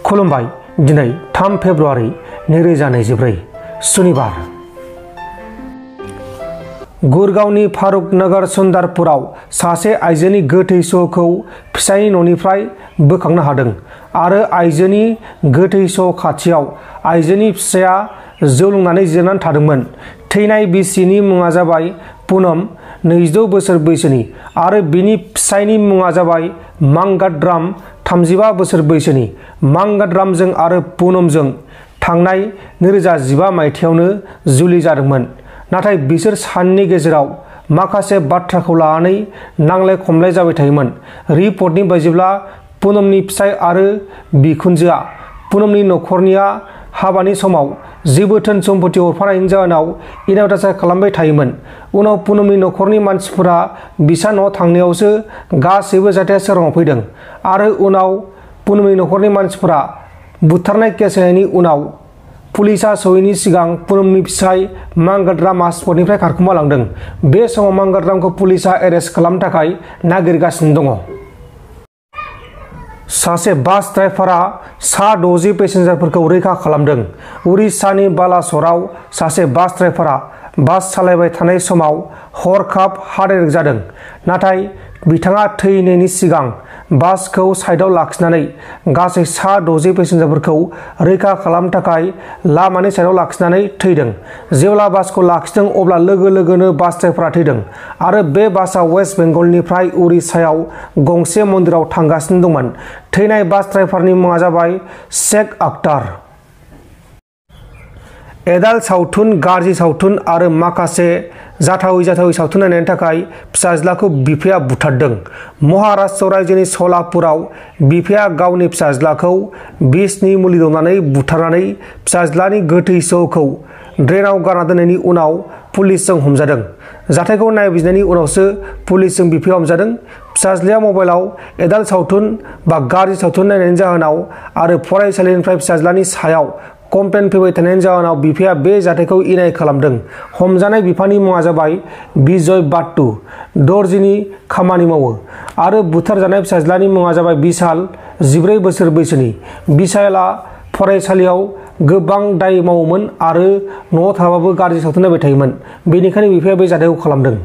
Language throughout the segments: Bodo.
खुलुमबाय। दिनै 3 फेब्रुआरि 2024 सुनिबार। गुरगावनि फारुक नगर सुंदरपुराव सासे आइजोनि गोथै सहखौ फिसायनि न'निफ्राय बोखांनो हादों आरो आइजोनि गोथै सह खाथियाव आइजोनि फिसाया जौ लोंनानै जिरायनानै थादोंमोन। थैनाय बिसिनि मुङा जाबाय पुनम, 22 बोसोर बैसोनि आरो बिनि फिसायनि मुङा जाबाय मांगातराम, 35 बोसोर बैसोनि। मांगातरामजों आरो पुनमजों थांनाय 2015 मायथाइयावनो जुलि जादोंमोन। नाथाय बिसोर सानैनि गेजेराव माखासे बाथ्राखौ लानानै नांलाय खमलाय जाबाय थायोमोन। रिपर्टनि बायदिब्ला पुनमनि फिसाय आरो बिखुनजोआ पुनमनि नखरनिया हाबानि समाव जेबो धोन सम्पति हरफानायनि जाहोनाव इनभाइटेसन खालामबाय थायोमोन। उनाव पुनमनि नखरनि मानसिफोरा बिसा न'आव थांनायावसो गासैबो जाथाया सोराङाव फैदों आरो उनाव पुनमनि नखरनि मानसिफोरा बुथारनाय केस होनायनि उनाव पुलिसा सौहैनि सिगां पुनमनि फिसाय मांगातरामआ स्पटनिफ्राय खारखोमा लांदों। बे समाव मांगातरामखौ पुलिसा एरेस्ट खालामनो थाखाय नागिरगासिनो दङ। सासे बास ड्राइभारआ सा 60 पेसेन्जारफोरखौ रैखा खालामदों। उरिष्यानि बालासराव सासे बास ड्राइभारआ बास सालायबाय थानाय समाव हरखाब हार्ट एटेक जादों। नाथाय बिथाङा थैनायनि सिगां बासखौ साइडआव लाखिनानै गासै सा 60 पेसेन्जारफोरखौ रैखा खालामनो थाखाय लामानि साइडआव लाखिनानै थैदों। जेब्ला बासखौ लाखिदों अब्ला लोगो लोगोनो बास ड्राइभारआ थैदों आरो बे बासआ वेस्ट बेंगलनिफ्राय उरिष्यायाव गंसे मन्दिराव थांगासिनो दंमोन। थैनाय बास ड्राइभारनि मुङा जाबाय शेख आख्तार। एडाल्ट सावथुन, गाज्रि सावथुन आरो माखासे जाथावै सावथुन नायनायनि थाखाय फिसाज्लाखौ बिफाया बुथारदों। महाराष्ट्र रायजोनि सलापुराव बिफाया गावनि फिसाज्लाखौ बिसनि मुलि दौनानै बुथारनानै फिसाज्लानि गोथै सहखौ ड्रेनाव गारना दोननायनि उनाव पुलिसजों हमजादों। जाथायखौ नायबिजिरनायनि उनावसो पुलिसजों बिफाया हमजादों। फिसाज्लाया मबाइलाव एडाल्ट सावथुन बा गाज्रि सावथुन नायनायनि जाहोनाव आरो फरायसालिनिफ्राय फिसाज्लानि सायाव कमप्लेन फैबाय थानायनि जाहोनाव बिफाया बे जाथायखौ इनाय खालामदों। हमजानाय बिफानि मुङा जाबाय बिजय बाट्टु, दर्जिनि खामानि मावो आरो बुथारजानाय फिसाज्लानि मुङा जाबाय बिशाल, 14 बोसोर बैसोनि। बिशालआ फरायसालियाव गोबां दाय मावोमोन आरो न'आव थाबाबो गाज्रि सावथुन नायबाय थायोमोन। बेनिखायनो बिफाया बे जाथायखौ खालामदों।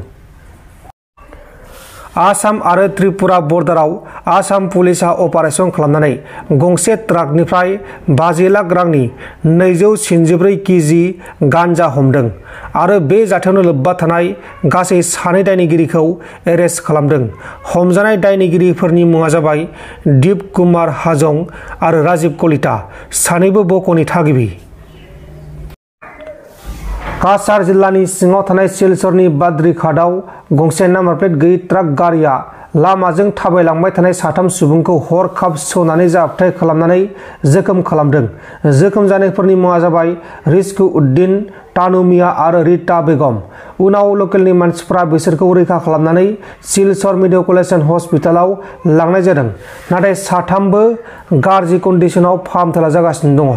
आसाम आरो त्रिपुरा बर्डाराव आसाम पुलिसा अपारेशन खालामनानै गंसे ट्राकनिफ्राय 50 लाख रांनि 274 केजि गान्जा हमदों आरो बे जाथायावनो लोब्बा थानाय गासै 2 दायनिगिरिखौ एरेस्ट खालामदों। हमजानाय दायनिगिरिफोरनि मुङा जाबाय दीप कुमार हाजं आरो राजीव कलिता, सानैबो बक'नि थागिबि। काछार जिल्लानि सिङाव थानाय सिलचरनि बाद्रिघाटआव गंसे नाम्बार प्लेट गैयै ट्राक गारिआ लामाजों थाबायलांबाय थानाय 3 सुबुंखौ हरखाब सौनानै जाब्रबथाय खालामनानै जोखोम खालामदों। जोखोम जानायफोरनि मुङा जाबाय रिजकु उद्दिन, तानु मिया आरो रिता बेगम। उनाव लकेलनि मानसिफ्रा बिसोरखौ रैखा खालामनानै सिलचर मेडिकेल कलेज एन्ड हस्पिटालाव लांनाय जादों। नाथाय 3बो गाज्रि कन्डिशनाव फाहामथाय लाजागासिनो दङ।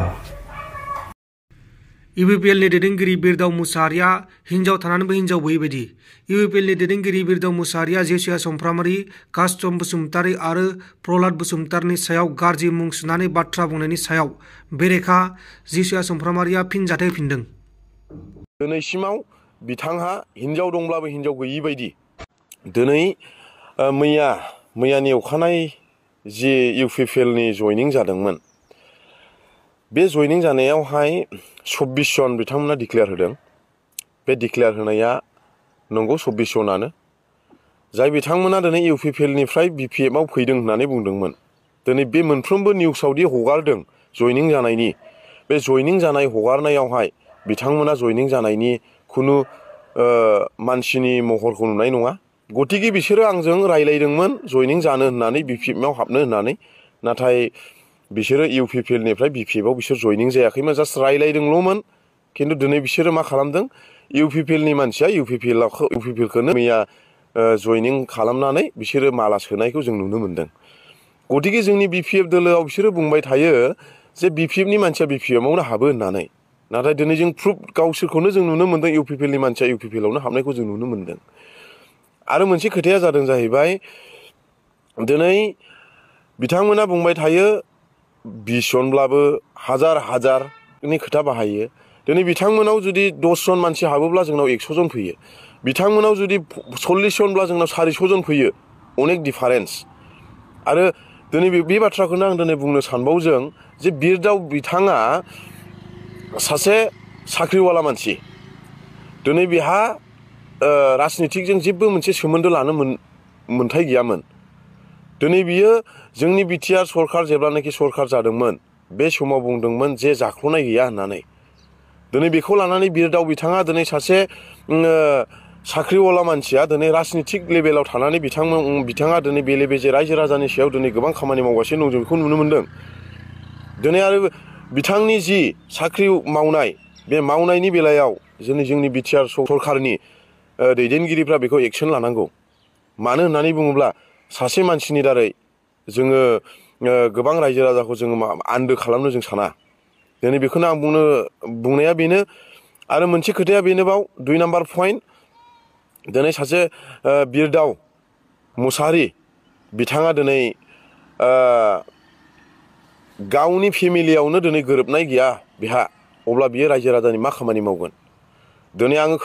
इउपिपिएलनि दैदेनगिरि बिरदाव मुसाहारिया हिन्जाव थानानैबो हिन्जाव गैयै बायदि। इउपिपिएलनि दैदेनगिरि बिरदाव मुसाहारिया जेसुया समफ्रामारि, कास्टम बसुमतारि आरो प्रहलाद बसुमतारिनि सायाव गाज्रि मुं सुनानै बाथ्रा बुंनायनि सायाव बेरेखा जेसुया समफ्रामारिया फिन जाथाय होफिनदों। दिनैसिमाव बिथांहा हिन्जाव दंब्लाबो हिन्जाव गैयै बायदि। दिनै मैयानि अखानायै जि इउपिपिएलनि जयनिं जादोंमोन, बे जयनिं जानायावहाय 24 जन बिथांमोना डिक्लेयार होदों। बे डिक्लेयार होनाया नंगौ 24 जनानो, जाय बिथांमोना दिनै इउपिपिएलनिफ्राय बिपिएफआव फैदों होननानै बुंदोंमोन। दिनै बे मोनफ्रोमबो निउसावदि हगारदों जयनिं जानायनि, बे जयनिं जानाय हगारनायावहाय बिथांमोना जयनिं जानायनि खुनु मानसिनि महरखौ नुनाय नङा। गतिके बिसोरो आंजों रायलायदोंमोन जयनिं जानो होननानै, बिपिएफआव हाबनो होननानै। नाथाय बिसोरो इउपिपिएलनिफ्राय बिपिएफआव बिसोर जयनिं जायाखैमोन, जास्ट रायलायदोंल'मोन। खिन्थु दिनै बिसोरो मा खालामदों, इउपिपिएलनि मानसिया इउपिपिएलखौनो मैया जयनिं खालामनानै बिसोरो माला सोनायखौ जों नुनो मोन्दों। गतिके जोंनि बिपिएफ दोलोआव बिसोरो बुंबाय थायो जे बिपिएफनि मानसिया बिपिएफआवनो हाबो होननानै। नाथाय दिनै जों प्रुफ गावसोरखौनो जों नुनो मोन्दों, इउपिपिएलनि मानसिया इउपिपिएलआवनो हाबनायखौ जों नुनो मोन्दों। आरो मोनसे खोथाया जादों जाहैबाय, दिनै बिथांमोना बुंबाय थायो 20 जनब्लाबो हाजारनि खोथा बाहायो। दिनै बिथांमोनाव जुदि 10 जन मानसि हाबोब्ला जोंनाव 100 जन फैयो। बिथांमोनाव जुदि 40 जनब्ला जोंनाव 400 जन फैयो। अनेक डिफारेन्स। आरो दिनै बे बाथ्राखौनो आं दिनै बुंनो सानबावो जों जे बिरदाव बिथाङा सासे साख्रिवाला मानसि। दिनै बिहा राजनितिकजों जेबो मोनसे सोमोन्दो लानो मोन्थाय गैयामोन। दिनै बियो जोंनि बिटिआर सरखार जेब्लानाखि सरखार जादोंमोन बे समाव बुंदोंमोन जे जाख्ल'नाय गैया होननानै। दिनै बेखौ लानानै बिरदाव बिथाङा दिनै सासे साख्रिवाला मानसिया दिनै राजनितिक लेभेलाव थानानै बिथाङा दिनै बेले बेजे रायजो राजानि सायाव दिनै गोबां खामानि मावगासिनो दं जों बेखौ नुनो मोन्दों। दिनै आरो बिथांनि जि साख्रि मावनाय बे मावनायनि बेलायाव जोंनि बिटिआर सरखारनि दैदेनगिरिफ्रा बेखौ एक्सन लानांगौ। मानो होननानै बुङोब्ला सासे मानसिनि दारै जोङो गोबां रायजो राजाखौ जोङो आन्दो खालामनो जों साना। दिनै बेखौनो आं बुंनाया बेनो। आरो मोनसे खोथाया बेनोबाव 2 नाम्बार पइन्ट दिनै सासे बिरदाव मुसाहारि बिथाङा दिनै गावनि फेमिलियावनो दिनै गोरोबनाय गैया बेहा, अब्ला बियो रायजो राजानि मा खामानि मावगोन? दिनै आङो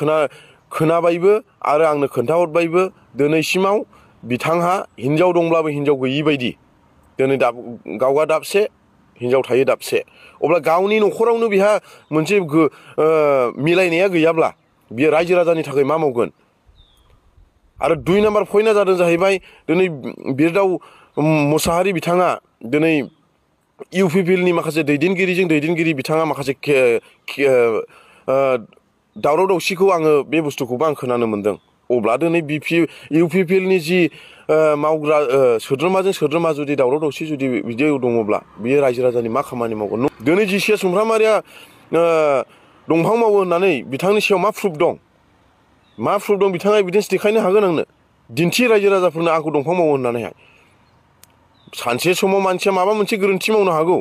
खोनाबायबो आरो आंनो खोन्थाहरबायबो दिनैसिमाव बिथांहा हिनजाव दंब्लाबो हिनजाव गैयि बायदि। दिनै गावहा दाबसे हिनजाव थायो दाबसे। अब्ला गावनि न'खरावनो बिहा मोनसे मिलायनाया गैयाब्ला बियो रायजो राजानि थाखाय मा मावगोन? आरो 2 नाम्बार पइन्टआ जादों जाहैबाय दिनै बिरदाव मुसाहारि बिथाङा दिनै इउपिपिएलनि माखासे दैदेनगिरि बिथाङा माखासे दावराव दावसिखौ आङो बे बुस्थुखौबो आं खोनानो मोन्दों। अब्ला दिनै इउपिपिएलनि जि मावग्रा सोद्रोमाजों सोद्रोमा जुदि दावराव दावसि जुदि बिदि दङब्ला बियो रायजो राजानि मा खामानि मावगोन? दिनै जिसिया सुमफ्रामारिया दंफां मावो होननानै बिथांनि सायाव मा प्रुफ दं? मा प्रुफ दं? बिथाङा एभिडेन्स देखायनो हागोन आंनो। दिन्थि रायजो राजाफोरनो आंखौ दंफां मावो होननानैहाय। सानसे समाव मानसिया माबा मोनसे गोरोन्थि मावनो हागौ।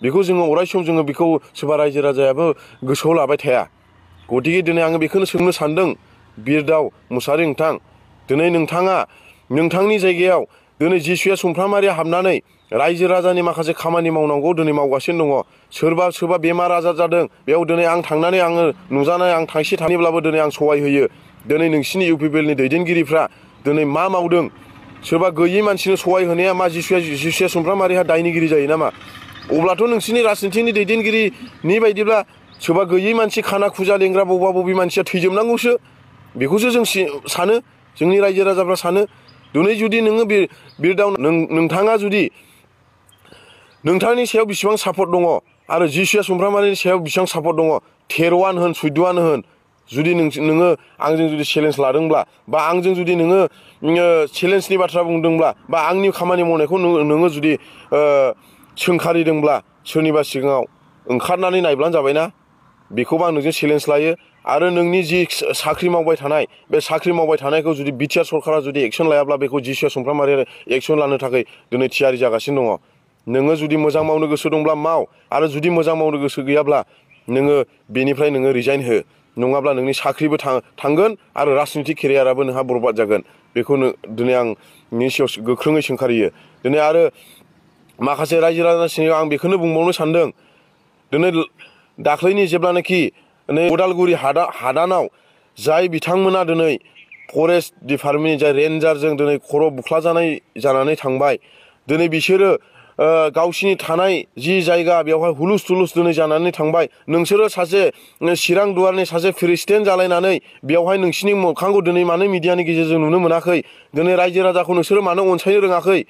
बेखौ जोङो अराय सम जोङो बेखौ सोरबा रायजो राजायाबो गोसोआव लाबाय थाया। गतिके दिनै आङो बेखौनो सोंनो सानदों बिरदाव मुसाहारि नोंथां, दिनै नोंथाङा नोंथांनि जायगायाव दिनै जिसुया सुमफ्रामारिया हाबनानै रायजो राजानि माखासे खामानि मावनांगौ दिनै मावगासिनो दङ। सोरबा बेमार आजार जादों बेयाव दिनै आं थांनानै आङो नुजानाय आं थांसे थाङोब्लाबो दिनै आं सहाय होयो। दिनै नोंसिनि इउपिपिएलनि दैदेनगिरिफ्रा दिनै मा मावदों? सोरबा गैयै मानसिनो सहाय होनाया मा जिसुया सुमफ्रामारिहा दायनिगिरि जायो नामा? अब्लाथ' नोंसिनि राजनितिकनि दैदेनगिरिनि बायदिब्ला सोरबा गैयै मानसि खाना खुजा लेंग्रा बबे मानसिया थैजोबनांगौसो बेखौसो जों सानो, जोंनि रायजो राजाफ्रा सानो। दिनै जुदि नोङो बिरदाव नोंथाङा जुदि नोंथांनि सायाव बेसेबां सापर्ट दङ आरो जिसुया सुमफ्रामारिनि सायाव बेसेबां सापर्ट दङ, 13 होन 14 होन, जुदि नोङो आंजों जुदि चेलेन्ज लादोंब्ला बा आंजों जुदि नोङो चेलेन्जनि बाथ्रा बुंदोंब्ला बा आंनि खामानि मावनायखौ नोङो जुदि सोंखारिदोंब्ला सोरनिबा सिगाङाव ओंखारनानै नायब्लानो जाबायना। बेखौबो आं नोंजों चेलेन्ज लायो। आरो नोंनि जि साख्रि मावबाय थानाय बे साख्रि मावबाय थानायखौ जुदि बिटिआर सरकारा जुदि एक्सन लायाब्ला बेखौ जिसुया सुमफ्रामारिया एक्सन लानो थाखाय दिनै थियारि जागासिनो दङ। नोङो जुदि मोजां मावनो गोसो दंब्ला माव, आरो जुदि मोजां मावनो गोसो गैयाब्ला नोङो बेनिफ्राय नोङो रिजाइन हो। नङाब्ला नोंनि साख्रिबो थांगोन आरो राजनितिक केरियाराबो नोंहा बरबाद जागोन। बेखौ दिनै आं नोंनि सायाव गोख्रोङै सोंखारियो। दिनै आरो माखासे रायजो राजानि सिगाङाव आं बेखौनो बुंबावनो सानदों। दिनै दाख्लैनि जेब्लानाखि उदालगुरि हादानाव जाय बिथांमोना दिनै फरेस्ट डिपार्टमेन्टनि जाय रेन्जारजों दिनै खर' बुख्लाजानाय जानानै थांबाय, दिनै बिसोरो गावसिनि थानाय जि जायगा बेवहाय हुलुस थुलुस दिनै जानानै थांबाय। नोंसोरो सासे चिरां दुवारनि सासे प्रेसिडेन्ट जालायनानै बेवहाय नोंसिनि मोखांखौ दिनै मानो मिडियानि गेजेरजों नुनो मोनाखै? दिनै रायजो राजाखौ नोंसोरो मानो अनसायनो रोङाखै?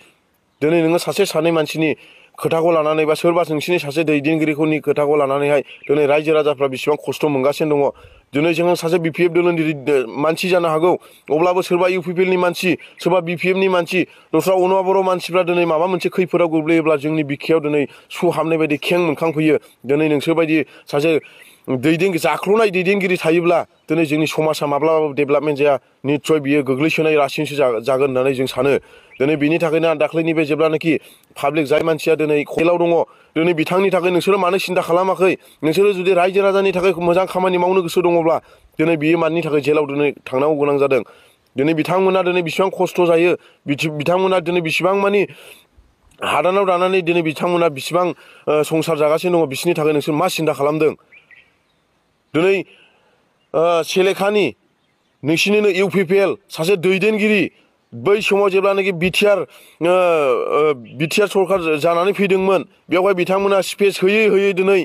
दिनै नोङो सासे सानै मानसिनि खोथाखौ लानानै बा सोरबा नोंसिनि सासे दैदेनगिरिफोरनि खोथाखौ लानानैहाय दिनै रायजो राजाफ्रा बेसेबां खस्थ' मोनगासिनो दङ। दिनै जोङो सासे बिपिएफ दोलोनि मानसि जानो हागौ, अब्लाबो सोरबा इउपिपिएलनि मानसि, सोरबा बिपिएफनि मानसि, दस्रा अन'बर' मानसिफ्रा दिनै माबा मोनसे खैफोदाव गोग्लैयोब्ला जोंनि बिखायाव दिनै सु हाबनाय बायदि खें मोनखांफैयो। दिनै नोंसोरबायदि सासे जाख्ल'नाय दैदेनगिरि थायोब्ला दिनै जोंनि समाजा माब्लाबाबो डेभेलपमेन्ट जाया। निस्सय बियो गोग्लैसोनाय रासिनसो जागोन होननानै जों सानो। दिनै बेनि थाखायनो आं दाख्लैनि बे जेब्लानाखि पाब्लिक जाय मानसिया दिनै जेलाव दङ, दिनै बिथांनि थाखाय नोंसोरो मानो सिन्था खालामाखै? नोंसोरो जुदि रायजो राजानि थाखाय मोजां खामानि मावनो गोसो दङब्ला दिनै बियो मानि थाखाय जेलाव दिनै थांनांगौ गोनां जादों? दिनै बिथांमोना दिनै बेसेबां खस्थ' जायो, बिथांमोना दिनै बेसेबां मानि हादानाव दानानै दिनै बिथांमोना बिसिबां संसार जागासिनो दङ बिसोरनि थाखाय नोंसोर मा सिन्था खालामदों दिनै सेलेखानि नोंसिनिनो UPPL सासे दैदेनगिरि बै समाव जेब्लानाखि बिटिआर सरखार जानानै फैदोंमोन बेवहाय बिथांमोना स्पेस होयै होयै दिनै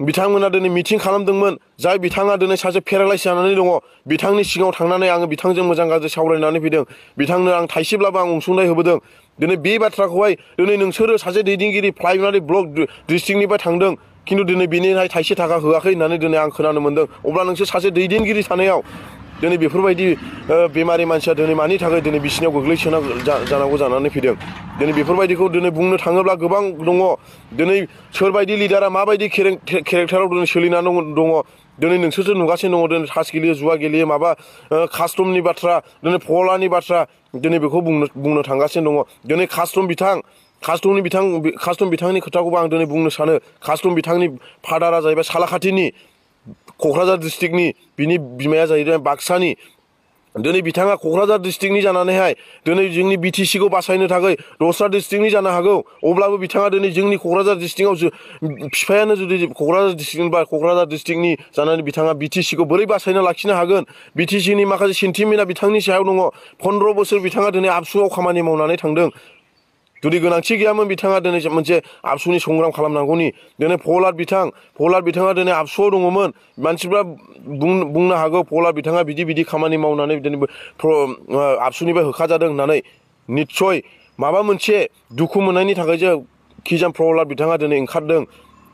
बिथांमोना दिनै मिटिं खालामदोंमोन जाय बिथाङा दिनै सासे पेरालाइस जानानै दङ बिथांनि सिगाङाव थांनानै आङो बिथांजों मोजां गाज्रि सावरायनानै फैदों बिथांनो आं थाइसेब्लाबो आं अनसुंथाइ होबोदों दिनै बे बाथ्राखौहाय दिनै नोंसोरो सासे दैदेनगिरि प्राइमारि ब्लक डिस्ट्रिक्टनिफ्राय थांदों खिन्थु दिनै बेनिहाय थाइसे थाखा होआखै होननानै दिनै आं खोनानो मोनदों अब्ला नोंसोर सासे दैदेनगिरि थानायाव दिनै बेफोरबायदि बेमारि मानसिया दिनै मानि थाखाय दिनै बिसिनियाव गोग्लैसोना जानांगौ जानानै फैदों दिनै बेफोरबायदिखौ दिनै बुंनो थाङोब्ला गोबां दङ दिनै सोरबायदि लिडारा माबायदि केरेक्टाराव दिनै सोलिनानै दङ दिनै नोंसोरसो नुगासिनो दङ दिनै तास गेलेयो जुवा गेलेयो माबा कास्टमनि बाथ्रा दिनै फलानि बाथ्रा दिनै बेखौ बुंनो थांगासिनो दङ दिनै कास्टम बिथांनि खोथाखौबो आं दिनै बुंनो सानो कास्टम बिथांनि फादारा जाहैबाय सालाखाथिनि क'क्राझार डिस्ट्रिक्टनि बिनि बिमाया जाहैबाय बाक्सानि दिनै बिथाङा क'क्राझार डिस्ट्रिक्टनि जानानैहाय दिनै जोंनि BTCखौ बासायनो थाखाय दस्रा डिस्ट्रिक्टनि जानो हागौ अब्लाबो बिथाङा दिनै जोंनि क'क्राझार डिस्ट्रिक्टआव बिफायानो जुदि क'क्राझार डिस्ट्रिक्टनि जानानै बिथाङा BTCखौ बोरै बासायना लाखिनो हागोन BTCनि माखासे सेन्टिमेन्टआ बिथांनि सायाव दङ 15 बोसोर बिथाङा दिनै आबसुआव खामानि मावनानै थांदों जुदि गोनांथि गैयामोन बिथाङा दिनै मोनसे आबसुनि संग्राम खालामनांगौनि दिनै प्रहलाद बिथाङा दिनै आबसुआव दङमोन मानसिफ्रा बुंनो हागौ प्रहलाद बिथाङा बिदि खामानि मावनानै दिनै आबसुनिफ्राय होखाजादों होननानै निस्सय माबा मोनसे दुखु मोननायनि थाखायसो खिजान प्रहलाद बिथाङा दिनै ओंखारदों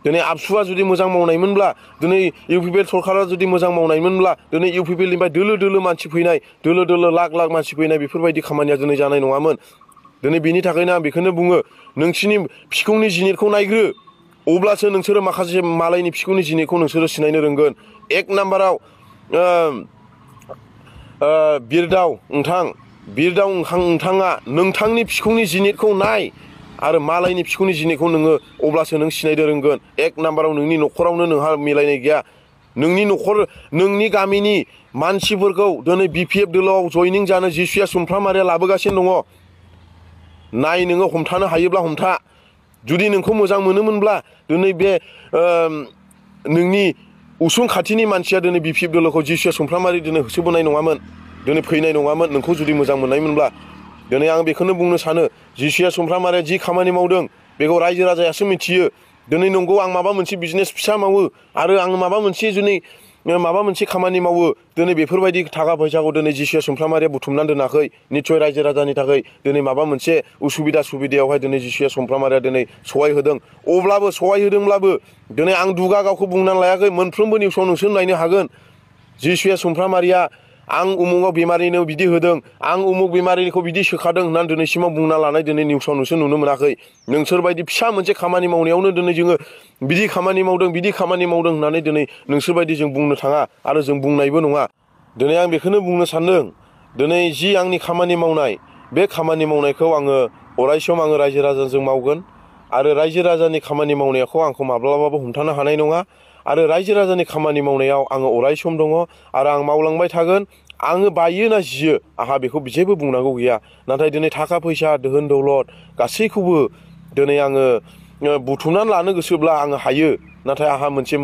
दिनै आबसुआ जुदि मोजां मावनायमोनब्ला दिनै UPPL सरकारा जुदि मोजां मावनायमोनब्ला दिनै UPPLनिफ्राय दोलो मानसि फैनाय दोलो लाख मानसि फैनाय बेफोरबायदि खामानिया दिनै जानाय नङामोन दिनै बेनि थाखायनो आं बेखौनो बुङो नोंसिनि फिखुंनि जिनिरखौ नायग्रो अब्लासो नोंसोरो माखासे मालायनि फिखुंनि जिनिरखौ नोंसोरो सिनायनो रोंगोन एक नाम्बाराव बिरदाव नोंथाङा नोंथांनि फिखुंनि जिनिरखौ नाय आरो मालायनि फिखुंनि जिनिरखौ नोङो अब्लासो नों सिनायनो रोंगोन एक नाम्बाराव नोंनि न'खरावनो नोंहा मिलायनाय गैया नोंनि गामिनि मानसिफोरखौ दिनै BPF दोलोआव जयनिं जानो जिसुया सुमफ्रामारिया लाबोगासिनो दङ नाय नोङो हमथानो हायोब्ला हमथा जुदि नोंखौ मोजां मोनोमोनब्ला दिनै बे नोंनि उसुं खाथिनि मानसिया दिनै BPF दोलोखौ जिसुया सुमफ्रामारि दिनै होसोबोनाय नङामोन दिनै फैनाय नङामोन नोंखौ जुदि मोजां मोननायमोनब्ला दिनै आं बेखौनो बुंनो सानो जिसुया सुमफ्रामारिया जि खामानि मावदों बेखौ रायजो राजायासो मिथियो दिनै नंगौ आं माबा मोनसे बिजनेस फिसा मावो आरो आं माबा मोनसे खामानि मावो दिनै बेफोरबायदि थाखा फैसाखौ दिनै जिसुया सुमफ्रामारिया बुथुमनानै दोनाखै निस्सय रायजो राजानि थाखाय दिनै माबा मोनसे सुबिदायावहाय दिनै जिसुया सुमफ्रामारिया दिनै सहाय होदोंब्लाबो दिनै आं दुगा गावखौ बुंनानै लायाखै मोनफ्रोमबो निउसाव नोंसोर नायनो हागोन जिसुया सुमफ्रामारिया आं उमुगाव बेमारिनो बिदि होदों आं उमुग बेमारिखौ बिदि सोखादों होननानै दिनैसिमाव बुंना लानाय दिनै निउसाव नोंसोर नुनो मोनाखै नोंसोरबायदि फिसा मोनसे खामानि मावनायावनो दिनै जोङो बिदि खामानि मावदों होननानै दिनै नोंसोरबायदि जों बुंनो थाङा आरो जों बुंनायबो नङा दिनै आं बेखौनो बुंनो सानदों दिनै जि आंनि खामानि मावनाय बे खामानि मावनायखौ आङो अरायसम आङो रायजो राजाजों मावगोन आरो रायजो राजानि खामानि मावनायखौ आंखौ माब्लाबाबो हमथानो हानाय नङा आरो रायजो राजानि खामानि मावनायाव आङो अरायसम दङ आरो आं मावलांबाय थागोन आङो बायो ना जियो आंहा बेखौ जेबो बुंनांगौ गैया नाथाय दिनै थाखा फैसा दोहोन दौलत गासैखौबो दिनै आङो बुथुमनानै लानो गोसोब्ला आङो हायो नाथाय आंहा मोनसे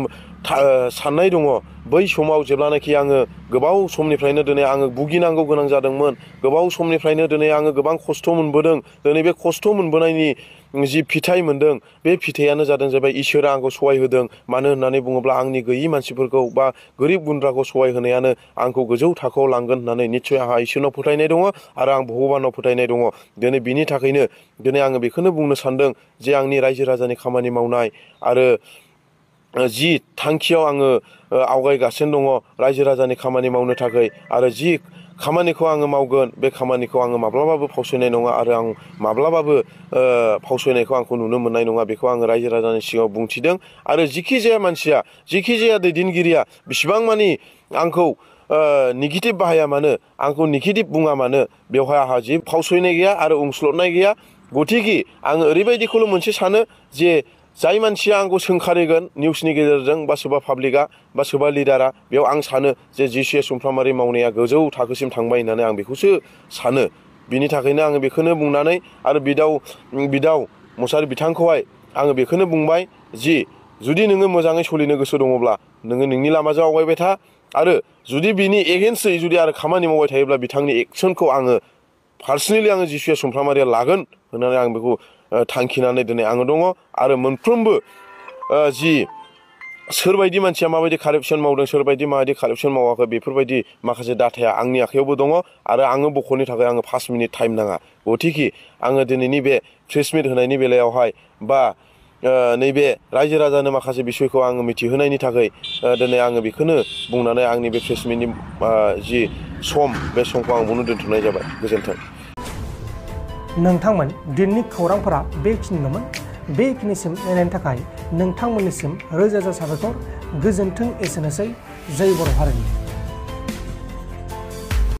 साननाय दङ बै समाव जेब्लानाखि आङो गोबाव समनिफ्रायनो दिनै आङो भुगिनांगौ गोनां जादोंमोन गोबाव समनिफ्रायनो दिनै आङो गोबां खस्थ' मोनबोदों दिनै बे खस्थ' मोनबोनायनि जि फिथाइ मोनदों बे फिथाइयानो जादों जाबाय इसोरा आंखौ सहाय होदों मानो होननानै बुङोब्ला आंनि गैयि मानसिफोरखौ बा गोरिब गुन्द्राखौ सहाय होनायानो आंखौ गोजौ थाखोआव लांगोन होननानै निस्सय आंहा इसोरनाव फोथायनाय दङ आरो आं भगबानाव फोथायनाय दङ दिनै बिनि थाखायनो दिनै आङो बेखौनो बुंनो सानदों जे आंनि रायजो राजानि खामानि मावनाय आरो जि थांखियाव आङो आवगायगासिनो दङ रायजो राजानि खामानि मावनो थाखाय आरो जि खामानिखौ आङो मावगोन बे खामानिखौ आङो माब्लाबाबो फावसयनाय नङा आरो आं माब्लाबाबो फावसयनायखौ आंखौ नुनो मोननाय नङा बेखौ आङो रायजो राजानि सिगाङाव बुंथिदों आरो जिखि जाया मानसिया जिखि जाया दैदेनगिरिया बेसेबां मानि आंखौ नेगेटिभ बाहाया मानो आंखौ नेगेटिभ बुङा मानो बेवहाय आंहा जि फावसयनाय गैया आरो उनस्लदनाय गैया गथिखे आङो ओरैबायदिखौल' मोनसे सानो जे जाय मानसिया आंखौ सोंखारिगोन निउसनि गेजेरजों बा सोरबा पाब्लिकआ बा सोरबा लिडारा बेयाव आं सानो जे जिसुया सुमफ्रामारि मावनाया गोजौ थाखोसिम थांबाय होननानै आं बेखौसो सानो बिनि थाखायनो आङो बेखौनो बुंनानै आरो बिदाव मसाहारि बिथांखौहाय आङो बेखौनो बुंबाय जि जुदि नोङो मोजाङै सोलिनो गोसो दङब्ला नोङो नोंनि लामाजों आवगायबाय था आरो जुदि बिनि एगेन्स्टै जुदि आरो खामानि मावबाय थायोब्ला बिथांनि एक्सनखौ आङो पार्सनेलि आङो जिसुया सुमफ्रामारिया लागोन होननानै आं बेखौ थांखिनानै दिनै आङो दङ आरो मोनफ्रोमबो जि सोरबायदि मानसिया माबायदि कारापसन मावदों सोरबायदि माबायदि कारापसन मावाखै बेफोरबायदि माखासे डाटाया आंनि आखायावबो दङ आरो आङो बख'नो थाखाय आङो 5 मिनिट टाइम नाङा गथिखे आङो दिनैनि बे प्रेस मिट होनायनि बेलायावहाय बा नैबे रायजो राजानो माखासे बिसयखौ आङो मिथिहोनायनि थाखाय दिनै आङो बेखौनो बुंनानै आंनि बे प्रेस मिटनि जि सम बे समखौ आं बुंनो दोनथ'नाय जाबाय गोजोन्थों। नोंथांमोन दिनैनि खौरांफोरा बेखिनिल'मोन बेखिनिसिम नायनायनि थाखाय नोंथांमोननिसिम रोजा रोजा साबायखर गोजोन्थों एसेनोसै जै बर' हारिनि।